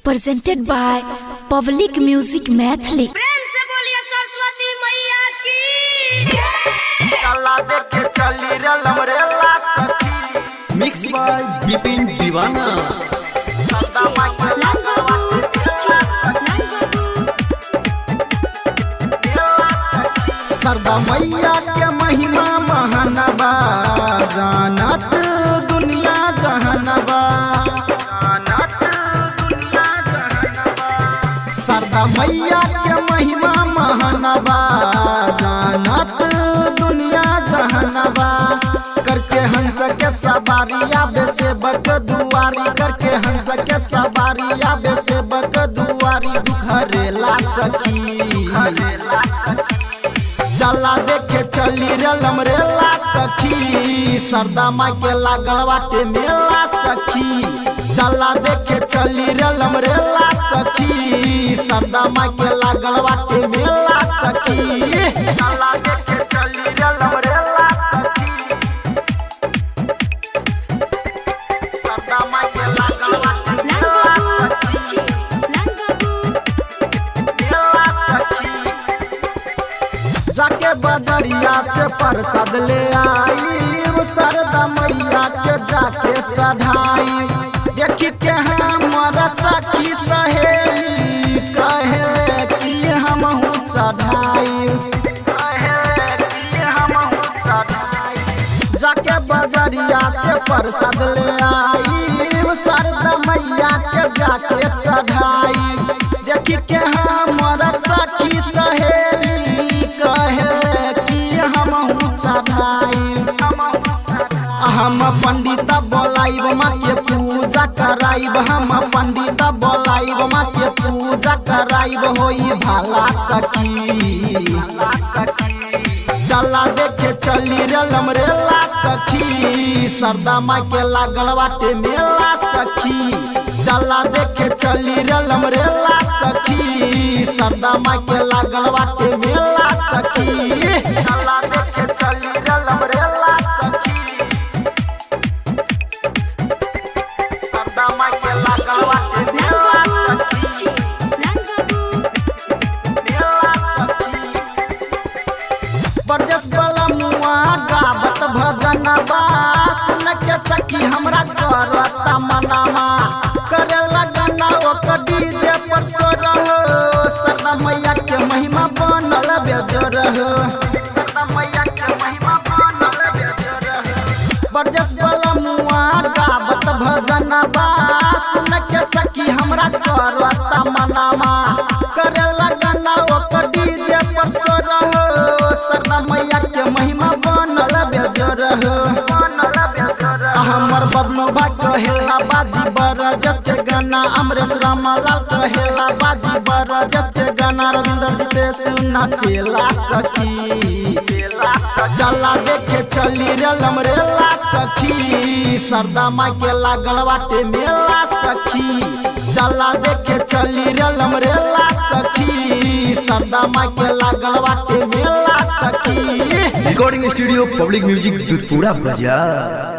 Presented by Public Music Maithili. प्रेम से बोलिए सरस्वती मैया की। चला देखे चली रे लमरेला सखी। मिक्स बाय विपिन दीवाना। लाल बाबू, लाल बाबू। सरदा मैया के महिमा महानबा, जानत दुनिया जहानबा, जानत दुनिया जहानबा। सरदा मैया के महिमा महानबा, जानत दुनिया जहानबा। करके हंस के सवारी आबे सेवक दुआरी, करके हंस के सवारी आबे सेवक दुआरी, दुख हरेला सखी। चला देखे चली रे लमरेला सखी, सरदा माई के लागल बाटे मेला सखी। चला देखे चली रे लमरेला सखी, सरदा माई के लागल बाटे मेला सखी। चला देखे चली रे लमरेला सखी। सरदा माई के लागल बाटे लाल बाबू, लाल बाबू। मेला सखी। जाके बजरिया से प्रसाद ले आई, सरदा मैया के जाके चढ़ाई। देखी के हमारा सखी सहेली कहे कि हमहू चढ़ाई, कहे कि हमहू चढ़ाई। जाके बजरिया से प्रसाद ले आई, सरदा मैया के जाके चढ़ाई। देखी के हमारा सखी सहेली कहे कि हमहू चढ़ाई। हम पंडित बोलाइब माँ के पूजा कराइब, हम पंडित बोलाइब माँ के पूजा कराइब, होई भला सखी। चला देखे चली रे लमरेला सखी, सरदा माई के लागल बाटे मेला सखी। चला देखे चली रे लमरेला सखी, सरदा माई के लागल बाटे मेला सखी। चला देखे चली रे लमरेला सखी। सरदा माई के लागल बाटे लाल मेला बाबू, सखी। लाल बाबू। मेला सखी। बरजस वाला मुआ गावत भजनबा, सुन के सखी हमरा करता मनामा। करे लगना ओकर डीजे पर सोर हो, सरदा मैया के महिमा बनल बेजोर हो। सरदा मैया के महिमा बनल बेजोर हो। बरजस वाला मुआ गावत भजनबा, सुन के सखी हमरा करता मनामा। करे लगना ओकर डीजे पर सोर हो, सरदा मैया के महिमा बनल बेजोर हो। बनल बेजोर हो। हमर बबलू भाई कहेला बाजी बरजस के गाना, अमरेश रामलाल कहेला बाजी बरजस के गाना, रविंद्र जितेश नाचेला सखी। चला देखे चली रे लमरेला सखी, सरदा माई के लागल बाटे मेला सखी। चला देखे चली रे लमरेला सखी, सरदा माई के लागल बाटे मेला सखी। Recording studio public music Dudhpura बाजार।